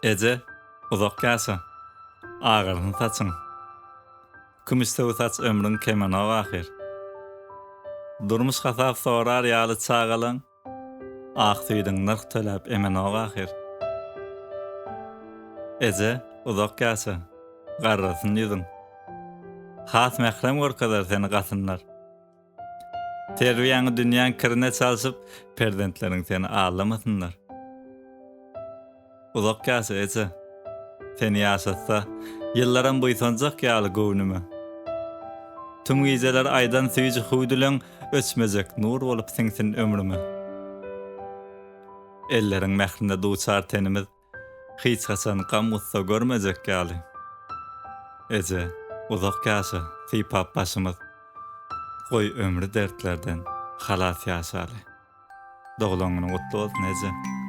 Eje, uzak ýaşa. Agarsyn saçyň. Kümüşsöw saç ömrüň kemenok ahyr. Durmuş hasap sorar ýaly çagalaň ak süýdüň nyrh töläp emenok ahyr. Eje, uzak ýaşa. Garrasyn ýüzüň. Has mährem görkezer seni gasynlar. Terbiýäňi dünýäň kirine çalşyp, perzentleriň seni aldamasynlar. Uzak ýaşa, eje. Seni ýaşatsa, ýyllaram buýsanjak ýaly göwnüme. Tüm gijeler aýdan süýji hüwdüleň öçmejek nur bolup siňsin ömrüme. Elleriň mährine duçar tenimiz Hiç haçan gam-gussa görmejek ýaly. Eje, uzak ýaşa, sypap başymyz. Goý ömri dertlerden halas ýaşaly. Doglan günüň gutly bolsun eje.